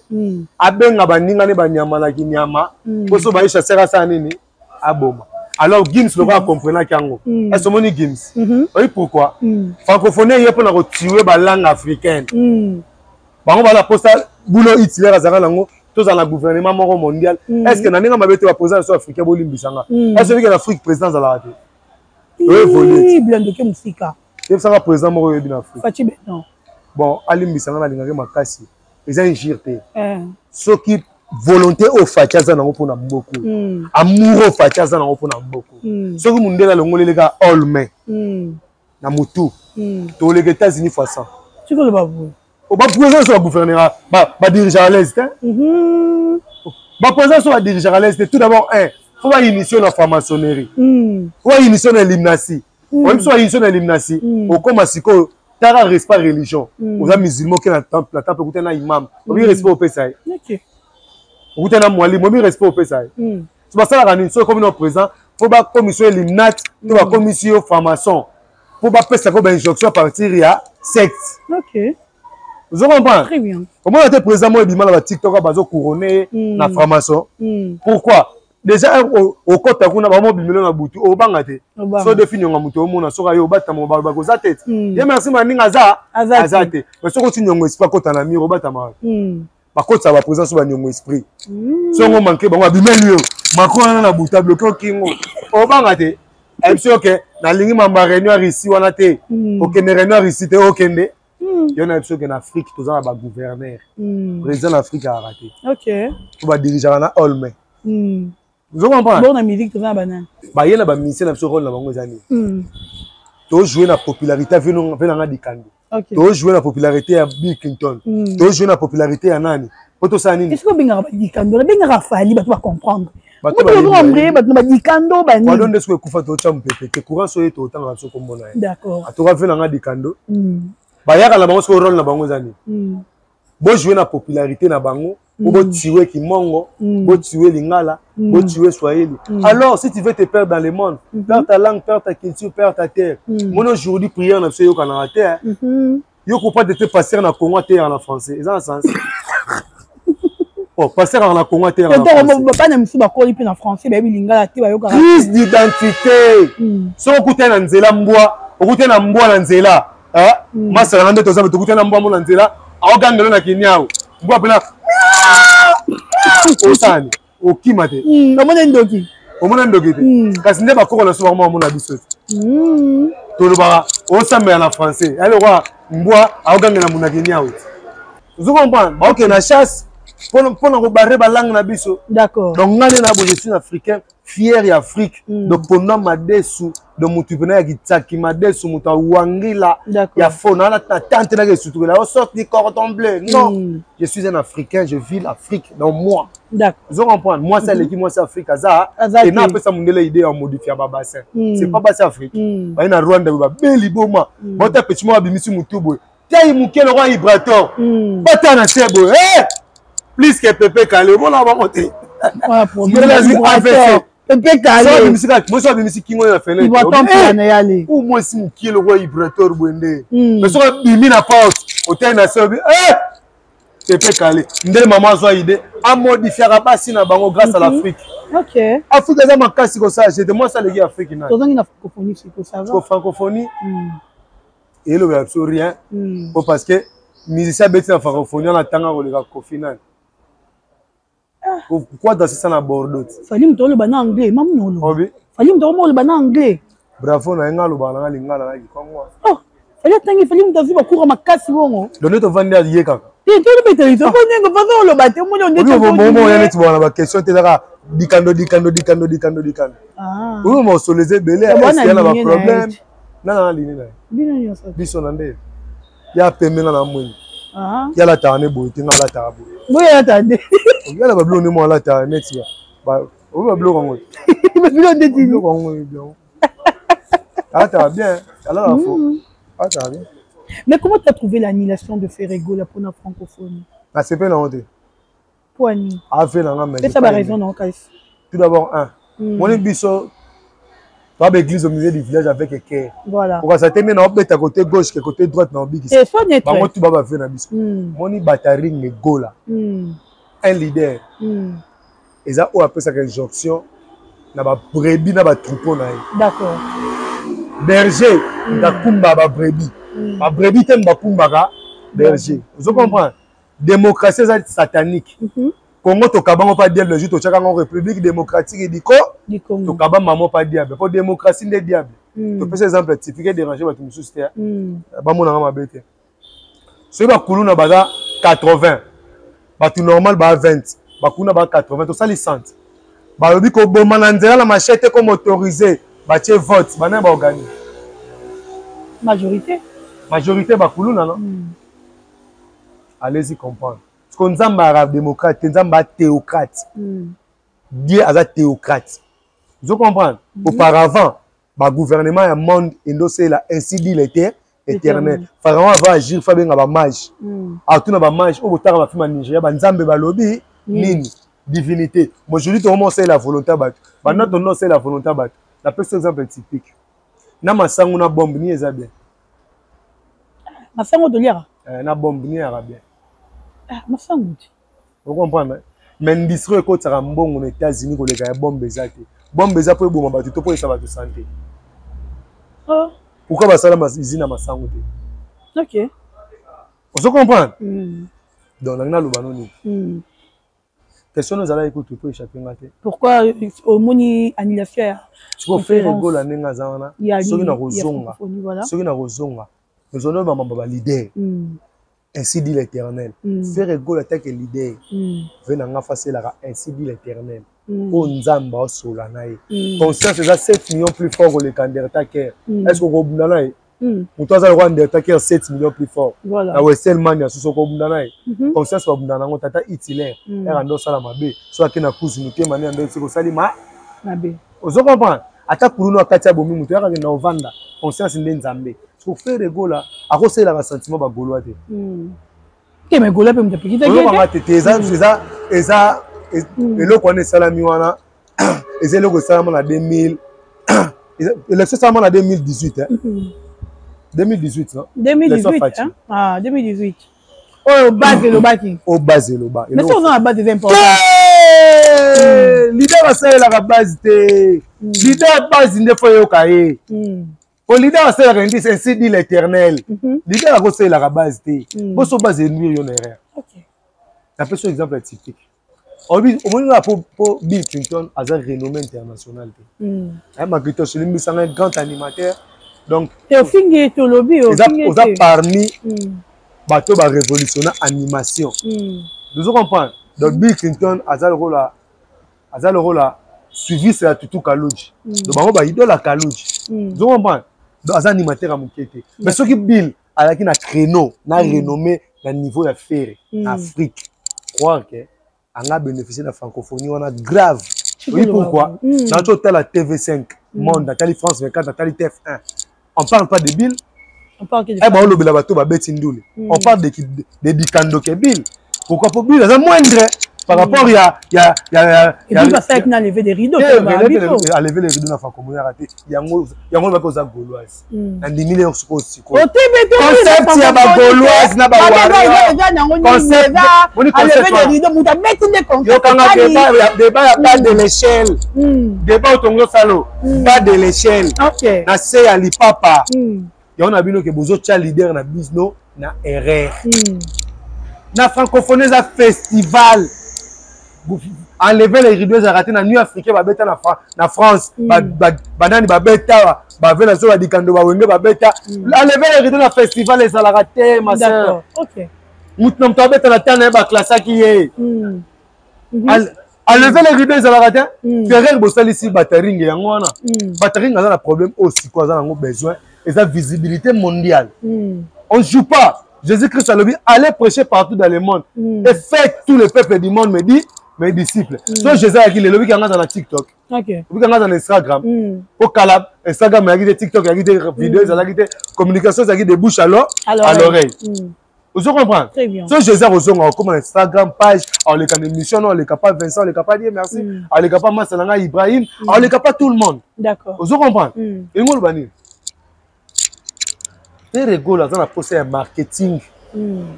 abenga baninga ne banyama na kinyama po so baye chasseur asala nini? Aboma. Alors Gims lokola akomprenaki yango, est omoni Gims oyi pourquoi francophonie eye? Mpona kotiwe balangue africaine. Bango bala posa bulo Hitler azalaka nango, tozala na gouvernement moko mondial. Est ce que na ndenge mabe te, baprésident na biso africain, bolimbisanga, est ce que na Afrique président azalaka te? Oévolue. Blandoke mosika. Yebisaka président moko oyebi na Afrique. Fatshi Beton. Bon, alimbisa nga, nalingaki makasi. Eza injure te. Soki volonté oyo Fatshi aza nango mpona mboka, amour oyo Fatshi aza nango mpona mboka, soki mondele alongoleli kaka all main na motu, toleka États-Unis fois 100. Soki oloba boye. Baprésident so bagouverneur, badirigeaka à l'aise te. Baprésident so badirigeaka à l'aise te. Tout d'abord, un faut bainitie na franc-maçonnerie, faut bainitie na illuminati. Oyebi, so bainitie na illuminati, okóma sikoyo tara respect religion. Oza musulman, oke na temple, okuta na imam, obi respect opesa ye. Okuta na mwalimu, obi respect opesa ye. So basalaka nini? So ekomi na président, faut bakomisi yo illuminati to bakomisi yo franc-maçon mpo bapesaka bainjonction à partir ya secte. Ozo comprendre? Omona te président moko ebima na baTikTok, bazo couronne ye na franc-maçon. Pourquoi? Déjà okota kuna, bamobimelo na butu, obanga te. So defi nionga moto, omona soki aye obatama, balobaka oza te. Ye merci maninga aza aza te, mais soki oti niongo esprit, akota na mur, obatama wapi? Bakotisa baprésident so baniongo esprit, songo manke bango, abimeli yo Macron wana na butu, abloke okingo, obanga te. Ayebisi oke nalingi mamba réunion ya Russie wana te, okende réunion ya Russie te, okende yo. Na biso oke na Afrique, toza na bagouverneur. Président na Afrique ayaka te, po badirigeaka na olme. Ozo comprendre? Bon, na musique toza na banani? Baye na bamusicien na biso, rôle na bango eza nini? Tojoue na popularité ve nanga Dikando, tojoue na popularité ya Bill Clinton, tojoue na popularité ya nani, po tosala nini? Est-ce que obengaka badikando? Nabengaka Fally, bato bacomprendre. Bato bato na badikando. Banini nde soki ekufa, totya mopepe te, courant so ye, totangaka biso kombo na ye. Atoka ve nanga Dikando, bayaka na bango. Soki rôle na bango eza nini? Bojoue na popularité na bango po botiwe kimongo, botiwe lingala, botiwe swahili. Alors si tu veux te perdre dans le monde, perds ta langue, perds ta culture, perds ta terre. Moni aujourd'hui prière na biso eyokanaka te. Yo comprendre te, pasteur na Congo ateyaka na français, eza na sens? Oh, pasteur aka na Congo ateyaka na français. Bana mosusu bakoli mpe na français, bayebi lingala te, bayokaka. Crise d'identité. Soki okutani na nzela mbwa, okutani na mbwa na nzela, masala na nde toza, tokutani na mbwa mo na nzela, aogangelo na kiniao, mbwa mpena osani okima te. Omona ndoki. Omona ndoki te. Kasi nde bakoko na so bango bamona biso te. Tolobaka osambela na français, yali lokwa mbwa aogangela monaki niao te. Ozo comprendre? Baokende na chasse mpona kobarrer balangue na biso. Donc ngai nde na bo, je suis africain fier ya Afrique. Donc ponda madesu de motu mpena ya kitsaki madesu, moto awangila ya fo na tante naka esutukela o sorte du cordon bleu. Non, je suis un Africain, je vis l'Afrique dans moi. Ozo comprendre? Mwasi aleki mwasi Afrique aza ena apesa mondele idée ya modifier babassin. C'est pas basi Afrique baye na Rwanda boye, babeli boma bota petit moko, abimisi motu boye, tai moke lokwa vibrator, bata na se boye plus que Pepe Kale. Omona bango te. Pepe Kale. Mwasi abimisi kingo na fenêtre, ou mwasi mokie lokwa vibrator boye nde, mais soki abimi na porte, otali na se, obi Pepe Kale. Nde mama azwa idée, amodifiaka basi na bango grâce à l'Afrique. Afrique eza makasi kosala jete. Mwasi aleki Afrique na Tozangi na francophonie siko, ça va? Francophonie elobela biso rien, po parce que musicien abeti na francophonie wana, atanga koleka Kofi nani? Pourquoi dans ça na Bordeaux? Fally moto oloba na anglais, mamu oloba. Fally moto oloba na anglais. Bravo na ye. Nga alobaka nanga lingala na kikongo. Oh, Fally atangi, Fally moto azwi bakura makasi bongo. Donc nde tovandi, aye kaka. Te, tolobeta liso po ndenge façon oloba te, omoni. Oya neti bona baquestion te, ezaka Dikando, Dikando, Dikando, Dikando, Dikando. Oyo mosolo eza ebele ya na baproblème nana na lini na ye. Biso na nde ya pembe, nga na mwingi, ye alataka ne boye te, nga alataka boye. Boye alataka nde. Yala babiloko nde mo alataka neti oyo babiloko yango. Babiloko nde tini? Biloko yango bien, alataka bien, alataka fo, alataka bien. Mais comment tu as trouvé l'annulation de Ferre Gola pour la francophonie? Nasepeli nango te. Poani? Afe nanga, mais pesa baraison nango kasi. Tout d'abord, un, moni biso toa baéglise au milieu du village avec équerre. Voilà. Okasa te nde na obeta côté gauche ke côté droite na obikisa. Bango tu ba bafe na biso. Moni bataring egola, un leader eza oyo apesaka injonction na babrebis na batroupeau na ye. Berger ndakumba babrebis, babrebis te bakumbaka berger. Ozo comprendre? Démocratie eza satanique. Congo tokabango pa diable. Jour totyaka yango République démocratique diko, tokaba mamo pa diable, po démocratie nde diable. Topesa exemple typique, edérange bato mosusu te, bamonanga mabe te. Soki bakuluna baza 80, bato normal baa 20, bakuluna baa 80, tosali 100, balobi koboma na nzela na machete comme autorisé, batie vote, banani baorganise? Majorité. Majorité bakuluna, non? Allez-y comprendre. Parce que Nzambe aza démocrate te, Nzambe aza théocrate. Dieu aza théocrate, ozo comprendre? Auparavant, bagouvernement ya monde endosela ainsi dit l'Éternel. Pharaon ava agir, fa benga bamage, atuna bamage oyo botanga bafilme ya Nigeria, banzambe balobi nini, divinité. Aujourd'hui tokoma osalela volonté ya bato, banda tondo osalela volonté ya bato. Napesi exemple typique na masango na bombe, nini eza bien? Masango toliaka. Na bombe, nini eyaka bien? Masango te. Ocomprendre? Mais industrie oyo ekotisaka mbongo na États-Unis koleka ya bombe eza te. Bombe eza mpo eboma bato to mpo esa bato santé. Oh. Pourquoi basala usine ya masango te? Ozo comprendre? Donc nangi naloba no nini? Question no ezalaki kutu po échappe nga te. Pourquoi omoni annulation ya Sikoyo Ferre Gola, ndenge aza wana, soki nakozonga, soki nakozonga, tozonda bamamba baleader, ainsi dit l'Éternel. Ferre Gola take leader, ve na nga faselaka ainsi dit l'Éternel, oyo Nzambe aosola na ye. Conscience eza 7 millions plus fort koleka Undertaker. Est ce que okobunda na ye? Moto aza lokola Undertaker, 7 millions plus fort na Westelman ya susu, okobunda na ye? Conscience babunda nango. Tata Hitler ere ande osala mabe, so ake na kuzu motema nde ande esika osali ma mabe. Ozo comprendre? Ata kulunu akati abomi moto, yaka kenda ovanda, conscience nde Nzambe. Siko Ferre Gola akosalelaka sentiment bagaulois te. Te, mais Gola mpe moto apekisaki. Oyokanga te te, eza eloko wana esalami wana, eza eloko esalama na 2000, élection esalama na 2018, 2018, non? 2018, ah, 2018 oyo base elobaki. Oyo base eloba. Mais soki oza na base, eza important. Leader asalelaka base te. Leader, base nde fo eyoka ye. Po leader asalelaka ndi ainsi dit l'Éternel. Leader akosalelaka base te. Boso base enuire yo na erreur. Napesi yo exemple typique. Omoni nga po Bill Clinton aza renommé international te. Makritosh, elimbisanga, un grand animateur, donc Ofingi, tolobi. Oza parmi bato barévolutionner animation, ozo comprendre? Donc Bill Clinton aza lokola suiviste ya Tutu Kaluji. Donc bango baidola Kaluji, ozo comprendre? Donc aza animateur ya moke te. Mais soki Bill azalaki na créneau na renommé na niveau ya Ferre na Afrique, croire que anga bénéficier na francophonie wana grave. Oui, pourquoi? Nazo otala TV5 Monde, natali France 24, natali TF1, on parle pas de Bill. Eh, baolobela bato babeti ndule, on parle de Dikando ke Bill. Pourquoi? Po Bill aza moindre par rapport ya ya lever des rideaux. Alever les rideaux na francophonie yaka te. Yango yango baki oza gauloise, nandimi leo sikoyo sikoyo concept ya bagauloise na bawarrior. Débat ya bas de l'échelle, débat otongi osalo bas de l'échelle na se ya lipapa yango na bino ke bozotya leader na bino na erreur. Na francophonie eza festival, enlever les rideaux ezalaka te. Na Nuit africain babeta na France, banani babeta, bave na so badikando, bawenge babeta. Enlever les rideaux na festival ezalaka te, ma sœur. Mutu na moto abeta na tana ye, baklasaki ye. Enlever les rideaux ezalaka te. Ferrer bosalisi bataringe yango wana. Bataringe aza na problème oyo sikoyo aza nango besoin, eza visibilité mondiale. On joue pas. Jésus-Christ alobi: allez prêcher partout dans le monde et faites tous les peuples du monde me dit mes disciples. So Jésus ayaki lelo, obiki yanga aza na TikTok, obiki yanga aza na Instagram. Po kala Instagram eyaki te, TikTok eyaki te, video ezalaki te, communication ezalaki de bouche à l'oreille. Ozo comprendre? So Jésus akozonga, akokoma na Instagram page, aoleka na émission no, aleka pa Vincent, aleka pa Die Merci, aleka pa masa na ngai Ibrahim, aoleka pa tout le monde. Ozo comprendre? Elingi oloba nini? Ferre Gola aza na posa ya marketing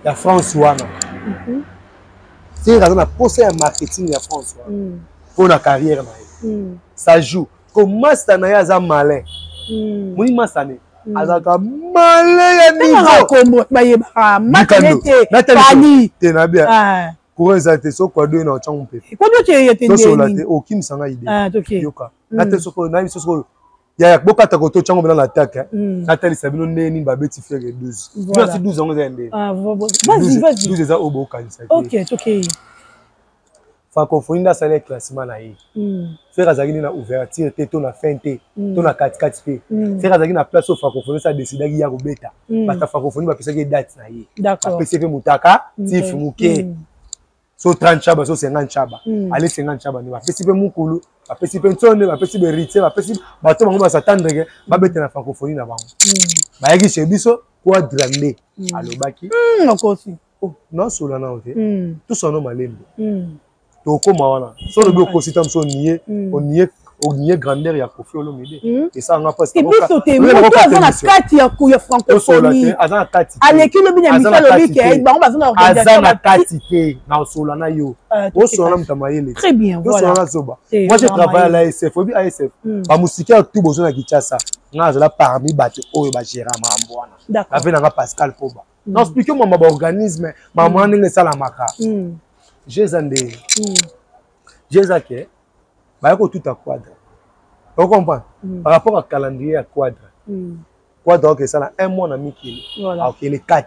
ya France wana. Ferre aza na posa ya marketing ya France wana mpo na carrière na ye. Ça joue ko master na ye aza malin. Moni master ne azalaka malin ya niveau. Bayebaka te na bien. Courant eza te, so kwado na otyango mpepe. Tosola te, okimisanga ide. Yoka, nate soko nayebi so sikoyo. Yaya, bokata koto tyango mpena na attaque. Natalisa bino ndenge nini babeti Ferre 12. Voilà. Si 12 yango eza ya ndenge. Ah, vas-y, vas-y. 12 eza oyo bokanisa te. Ok, tokei. Francophonie nde asali classement na ye. Ferre azalaki nde na ouverture te, to na fin te, to na katikati te. Ferre azalaki na place oyo francophonie esi adecidaki ya kobeta. Bato ya francophonie bapesaki ye date na ye. Bapesi ye mpe motaka tif moke. So 30 chaba, so 50 chaba. Ale 50 chaba nde bapesi mpe mukulu, bapesi mpe ntsonde, bapesi beritier, bapesi bato bango basatendre ke babeta na francophonie na bango. Bayaki chez biso Quadra nde alobaki. Okosi. Oh, nasola nao te. Tosala no malembe. Tokóma wana. So olobi okosi ta mosu onie, onie, onie grandeur ya Koffi Olomide. Esalanga mpasi. Te, biso te, moto aza na kati ya francophonie. Aza na kati. Aleki lobi na miso, alobi ke bango baza na organisation. Aza na kati te, naosola na yo. Osola na moto ya mayele. Très bien, voilà. Osola na zoba. Moi, j'ai travaillé à l'ASF. Oyebi ASF? Bamusike ya tout bozo na Kinshasa. Nga azala parmi bato oyo bagéra makambo wana. Ave nanga Pascal Koba. Na explique mama baorganisme, mama ndenge esalamaka. Je eza nde. Je eza ke baya kotuta Quadra. Ocomprendre? Par rapport à calendrier ya Quadra. Quadra oke esala un mois na mikili. Akokele 4.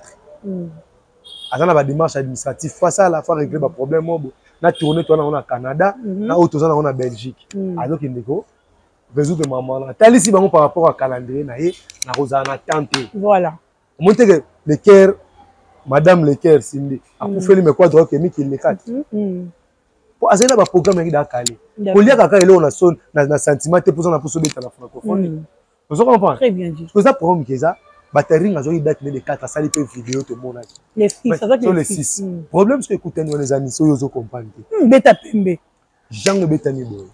Aza na badémarche administrative. Fa asala, fa régler baproblème oyo na tourne toza nango na Canada, na oyo toza nango na Belgique. Azokende ko résoudre mama wana. Atalisi bango par rapport à calendrier na ye, nakozala na temps te. Voilà. Omoni te ke Leker, madame Leker Cindy akufeli, me Quadra oke mikili le 4. Po azali na baprogramme yaki dakale. Kolia kaka eloko na son na sentiment te mpoza na mposo obeta na francophonie. Ozo comprendre? Très bien dit. Eza programme ke eza Bataring azwaki date ne le 4, asali mpe video tomonaki. Le 6, azwaki le 6. Problème soki ekutani wana eza nisi oyo ozo comprendre te. Beta pembe. Jango ebetami boye.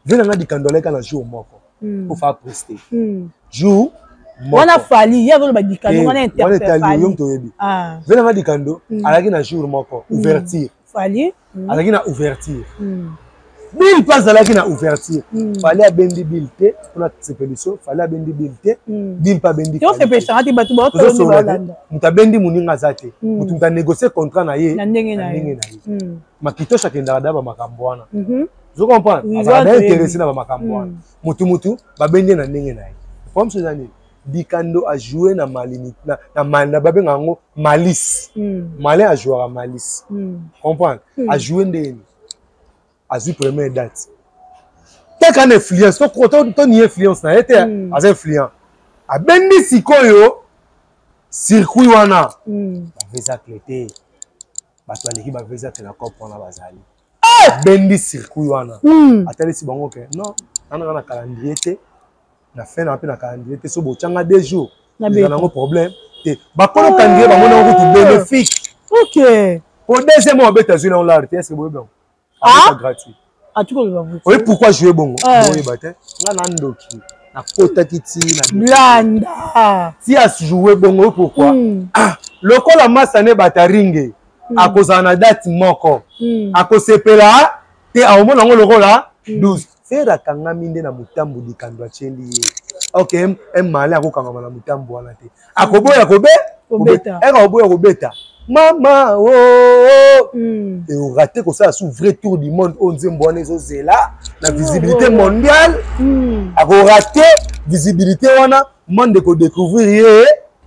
Ve nanga dikando aleka na jour moko. Po fa prester. Jour wana Fally ye azoloba dikando wana. Interfere yo moto oyebi. Ve nanga dikando alaki na jour moko ouverture. Fally azalaki na ouverture. Bill mpe azalaki na ouverture. Fally abendi Bill te mpona sepeliso. Fally abendi Bill te, Bill mpe abendi. Osepesaka te, bato baolanda. Moto abendi moninga aza te. Moto anégocie contrat na ye na ndenge na ye. Makitoshi akendaka da bamakambo wana. Ozo comprendre? Azalaka da intéressé na bamakambo wana. Motu babendi ye na ndenge na ye. Problème so eza nini? Dikando ajoue na malini, na babenga yango malice. Malin ajouaka malice. Comprendre? Ajoue ndenge azwi première date teka na influence, to ni influence na ye te, aza influent. Abendi sikoyo circuit wana, bavezacle te, bato baleki bavezacle na cope wana bazali. Abendi circuit wana, atalisi bango ke non, nananga na calendrier te, na fin na mpe na calendrier te. So botyanga 2 jours, eza nango problème te. Bakolo calendrier bango nango kutu bénéfique. Po deuxième oyo abeta azwi nango lare te. Est ce que boyebi yango? Abeta gratuit. Oye pourquoi jouer bongo? Boyeba te, nga na ndoki nakotaki ti na blanda ti ajoue bongo. Pourquoi? Lokola masa ne bataringe akozala na date moko, akosepela te, akomona yango lokola 12. Ferre akangami nde na motambu dikando atieli ye. Ok, emale akokangama na motambu wana te, akoboya kobe kobeta. Eka akoboya kobeta mama o eorate kosala su vrai tour du monde oyo nzembo wana ezozela na visibilité mondiale. Akorate visibilité wana, monde ekodécouvrir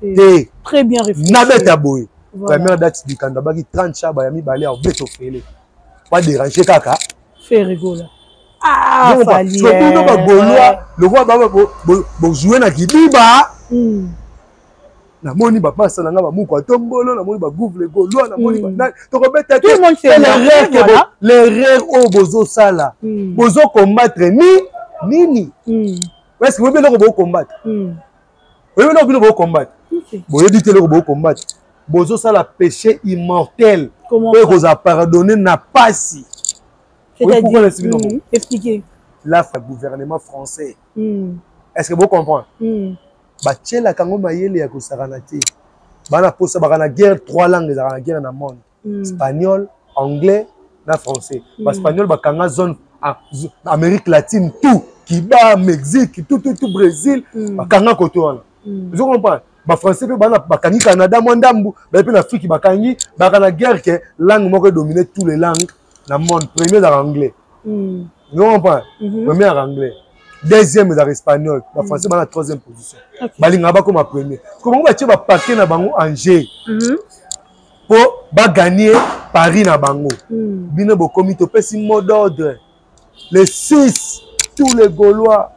ye te. Très bien réfléchi. Nabeta boye première date, dikando abaki 30 chaba ya mibale, akobeta ofele, badérange kaka. Ferre Gola. Bino bagaulois lokola bojoue na kidiba, namoni bapasa na nga bamuku atombolo, namoni bagouve gaulois, namoni tokobeta te. L'erreur oyo bozosala, bozocombattre ni nini? Est-ce boyebi eloko bocombattre? Oyebi eloko bino bocombattre? Boyebi te eloko bocombattre. Bozosala péché immortel oyo ekozala pardonné na pasi. C'est-à-dire? Expliquer. La gouvernement français, est-ce que vous comprenez? Batielaka yango mayele ya kosakana te. Bana posa baka na guerre, trois langues ezalaka na guerre na monde: espagnol, anglais na français. Baespagnol bakanga zone Amérique latine, tout Cuba, Mexique, tout, tout, tout Brésil, bakanga kote wana. Ozo comprendre? Bafrançais mpe bana bakangi Canada mwa ndambu, baye mpe na Afrique bakangi. Baka na guerre ke langue moko edomine tous les langues na monde. Premier ezalaka anglais. Ozo comprendre? Premier ezalaka anglais. Deuxième ezalaka espagnol, bafrançais bana troisième position, balingaka bakoma premier. Ko bango batie bapaquet na bango en jeu mpo bagagner pari na bango. Bino bokomi, topesi mot d'ordre les 6, tous les Gaulois,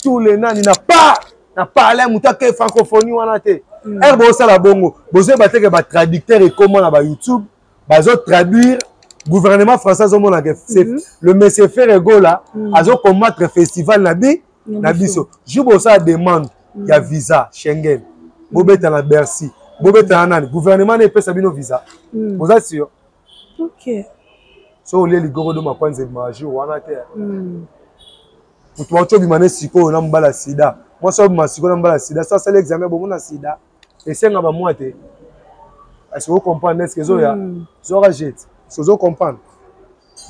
tous les nani na pa na parle, moto ake francophonie wana te. Ere bosala bongo, bozoyeba te ke batraducteur ekoma na bayoutube, bazotraduire. Gouvernement français azomona ke le monsieur Ferre Gola azocombattre festival na bi na biso. Jour bosala demande ya visa Schengen, bobeta na Bercy, bobeta na nani, gouvernement na epesa bino visa, boza sûr? So olie ligorodo makwanza ebimaka jour wana te. Moto bauti obima ne sikoyo na mobala sida, mwasi obima sikoyo na mobala sida, so asali examen, bomona sida esenga bamwa te. Est-ce que comprendre? Est-ce que ezoya zwaka jet? Est-ce ozo comprendre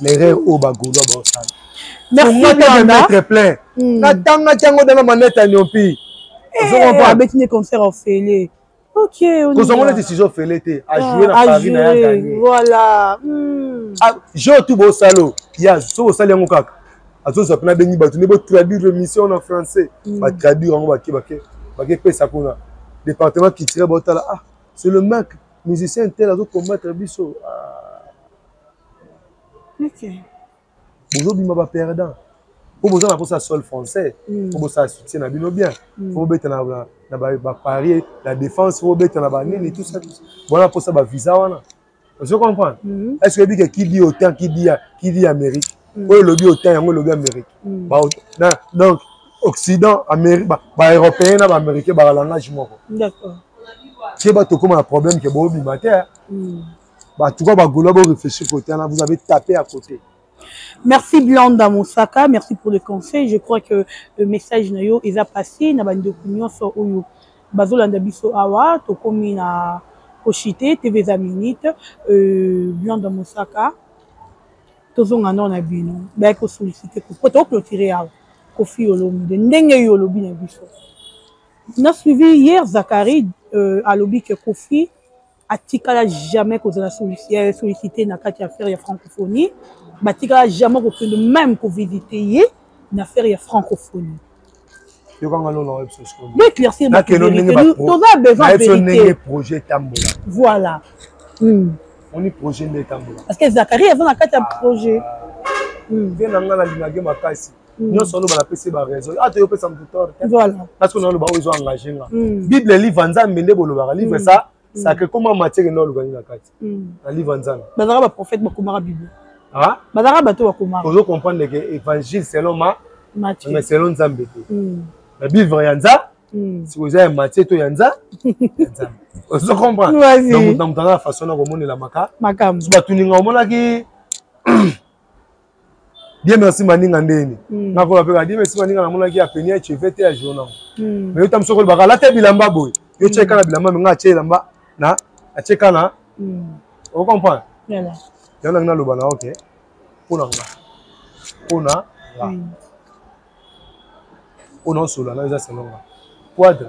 l'erreur oyo bagaulois baosala? Mettre plein, natangaki yango dana manete ya nyompi. Abeti ne concert ofele. Ok. Kozwango neti sujet ofele te, ajoue na Paris na ya gagné. Voilà. Jeu tu bosala ya so, osali yango kaka, azozwa mpena, abengi bato nde botraduire émission na français, batraduire yango, bake bake bakepesa kuna département culturel, baotala: ah, c'est le mec musicien tel azocombattre biso. Bozobima baperdant mpo boza na mposa sol français, mpo bosala soutien na bino bien, mpo bobeta na baparis, la Défense, mpo bobeta na banini, tout ça. Bona mposa bavisa wana, ozo comprendre? Est ce que oyebi ke qui dit OTAN, qui dit Amérique, oyo elobi OTAN, yango elobi Amérique? Donc Occident, Amérique, baeuropéen na baaméricain baka langage moko. Tie bato okóma na problème ke boobima te. En tout cas, bagaulois, boréfléchir côté wana, vous avez tapé à côté. Merci Blanda Mosaka, merci pour le conseil. Je crois que le message na yo eza passé na bandeko nyonso oyo bazolanda biso awa. Tokomi na koshite TV eza minute. Blanda Mosaka, tozonga nao na bino bayaki kosollicite po toclôturer awa. Kofi Olomide, ndenge yo olobi na biso na suivi hier, Zakari alobi ke Kofi atikala jamais kozala sollicité na kati ya affaire ya francophonie, batikala jamais kokende même kovisite ye na affaire ya francophonie. Yokanga lona oyebi. Éclaircir, toza besoin vérité. Ndenge projet etambola. Voilà. Oni projet nde etambola. Parce que Zakari aza na kati ya projet. Vie na nga, nalingaki makasi nyonso oloba, napesi baraison ata yo opesa motu tort te. Voilà. Parce que naloba oyo ezo engage nga, Bible, livre Nzambe nde bolobaka, livre sa sacré, koma matière nde olukani na kati na livre Nzambe. Bazalaka baprophète, bakomaka Bible, bazalaka bato bakomaka. Ozo comprendre ke évangile selon ma mais selon Nzambe te, na Bible ya Nza sikoyo eza ya Matthieu to ya Nza ya Nzambe, ozo comprendre? Donc moto na moto aza na façon na komonela maka makambo. So batuninga omonaki bien, merci maninga ndeni nakola mpe bien, merci maninga. Namonaki ya peni ya cheve te ya journal, mais yo ta mosu okolobaka alata bilamba boye, yo tie kaka bilamba, me nga atie elamba na atie kana, ocomprendre? Yango nangi naloba na ok, mpona nga, mpona nga, mpona osola na eza selon nga quadre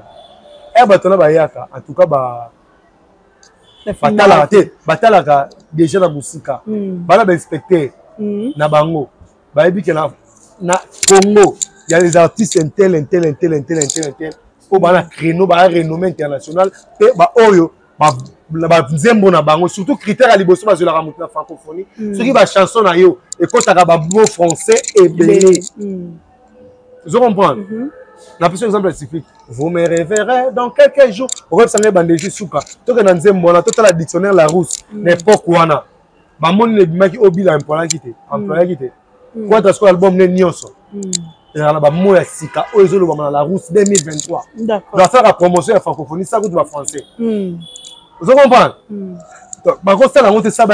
e bato na bayaka. En tout cas ba batalaka te, batalaka déjà na mosika, bana bainspecteur na bango bayebi ke na Congo ya les artistes intel intel intel intel intel intel mpo bana créneau, baya renommé international mpe baoyo banzembo na bango. Surtout critère ya liboso bazwelaka moto na francophonie, soki bachanson na yo ekɔtaka bamot français ebele, ozo comprendre? Napesi exemple typique: vous me reverrez dans quelques jours. Okoyebisa ngai bandeki suka, tokende na nzembo wana, totala dictionnaire Larousse na époque wana, bamoni ebimaki obila employaki te, employaki te kwata. Sikoyo album ne nyonso ezalaka na bamo ya sika oyo ezolobama na Larousse 2023. Donc asalaka promotion ya francophonie sa kutu bafrançais, ozo comprendre? Bakosala yango te sa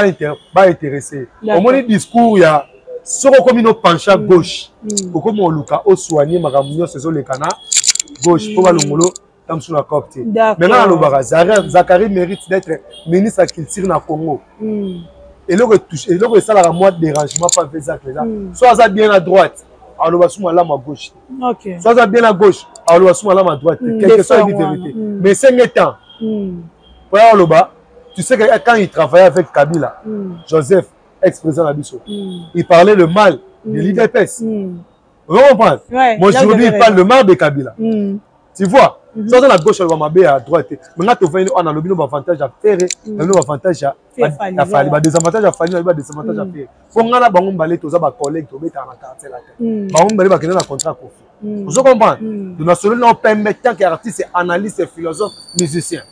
baintéressé. Omoni discours ya soki okomi no penche à gauche, okomi oluka osoigne makambo nyonso ezoleka na gauche mpo balongolo ta mosusu na cop te. Mais nga nalobaka, Zakari mérite d'être ministre ya culture na Congo. Eloko esalaka mwa dérangement pa ve Zak eza so aza bien à droite, aloba su malamu à gauche te, so aza bien à gauche, aloba su malamu à droite te. Quelque soit ebi vérité, mais esenge temps po ya aloba. Tu sais que quand il travaillait avec Kabila Joseph, ex-président na biso, il parlait le mal de l'UDPS. Vous comprenez ouais, Moi, aujourd'hui, il parle le mal de Kabila. Mm. Tu vois mm -hmm. Soki na gauche aloba mabe ya droite mais nga tovandi oyo nalobi no baavantage ya Ferre nalobi no baavantage ya Fally badésavantage ya Fally nalobi badésavantage ya Ferre mpo nga na bango mibale toza bacollègue tobetaka na quartier la te bango mibale bakende na contrat Koffi ozo comprendre donc nasololi nao pembe tant que artiste analyste philosophe musicien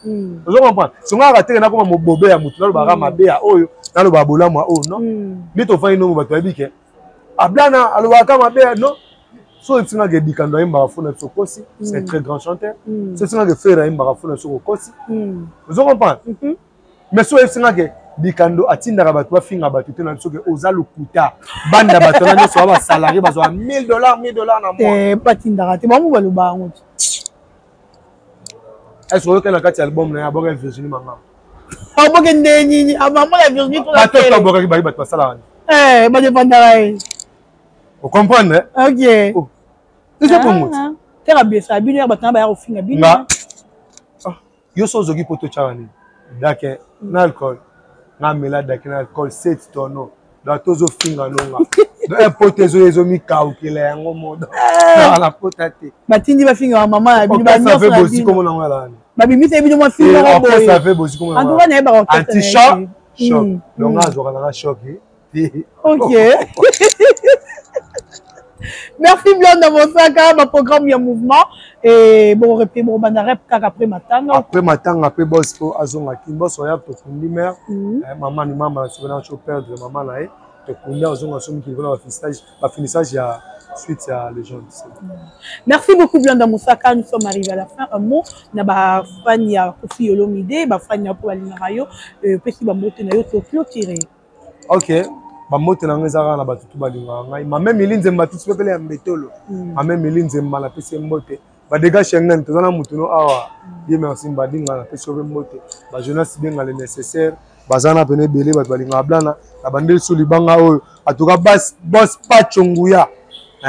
ozo comprendre songo kaka teke nakoma mobobe ya motu nalobaka mabe ya oyo nalobaka bolamu ya oyo non nde tovandi nomo bato bayebi ke ablana alobaka mabe non so oyebisi ke dikando ayembaka fo na biso okosi c'est un très grand chanteur so oyebisi ke Ferre ayembaka fo na biso okosi ozo comprendre mais so oyebisi ke dikando atindaka bato bafinga bato te na biso ke oza lokuta banda bato wana nyonso ba basalarié bazwa 1000 dollars 1000 dollars na mois batindaka te bango baloba yango te est ce oyoki na kati ya album na ye aboka Virginie Manganga aboke nde nini amamona Virginie bato abokaki bayi bato basalaka nini badefandaka ye ocomprendre ok eza bongo tera blesa bino ya bato na baya kofinga bino nga yo so ozoki mpo totyaka nini dake na alcool nga mela dake na alcool 7 tono donc tozofinga nonga donc pota ezoya ezomikaukela yango modo na pota te batindi bafingaka mama na bino banyoso bozi komona yango alani babimisa bino mwa finga boye bozi komona en tout cas nayebaka anti choc choc donc nga azwaka nanga choc. Ok, merci Blonde Mosaka. Baprogramme ya mouvement et bon rep bon banda rep kaka après matanga. Après matanga, après boss po azonga ki boss oya tokundi mare mama ni mama soki na perdre mama na ye tokundi azonga so mikili mpona bafinissage ya suite ya légende. Merci beaucoup, Blonde Mosaka. Nous sommes arrivés à la fin. Un mot na bafan ya Koffi Olomide, bafan ya po balingaka yo, pesi bambote na yo to clôturer. Ok, bambote na ngai eza kaka na bato tu balingaka ngai. Mame Mili Nzemba tuti pepele ya mbetolo, mame Mili Nzemba napesi ye mbote. Badega Schengen toza na mutu no awa ye, merci Mbadinga, napesi yo mpe mbote. Bajonas Benga le nécessaire baza na pene ebele bato balingaka Blana na bandeli so libanga oyo. En tout cas boss Pacho Nguya,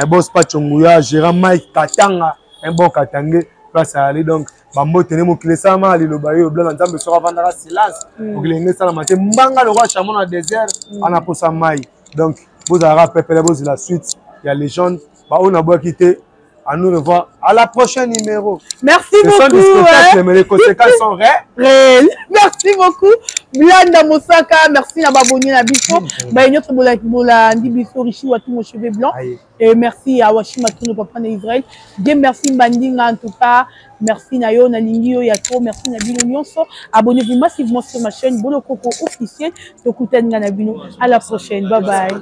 boss Pacho Nguya, gérant Mike Katanga, un bon Katange place ayali. Donc bambote ne mokili esalama liloba oyo Blana Nzambe soki avandaka silence, mokili ndenge esalama te mbanga lokwa chameau na désert ana posa mai. Donc bozalaka pepele, bozela suite ya légende. Baoyo nabwaki te, à nous revoir à la prochaine numéro. Merci Ce beaucoup. Sont des spectacles, hein, mais les conséquences sont réelles. Réelles. Merci beaucoup. Blanda Mosaka, merci à Baboni na biso. Bah, notre bola bola ndi biso Richi Watou mon cheveux blanc. Aïe. Et merci à Washima Tono papa na Israël. Bien merci Mbandinga en tout cas. Merci na yo na lingi yo ya trop. Merci na bino nyonso. Abonnez-vous massivement sur ma chaîne Bolo Koko officiel. Tokutani na bino. À la prochaine. Bye bye.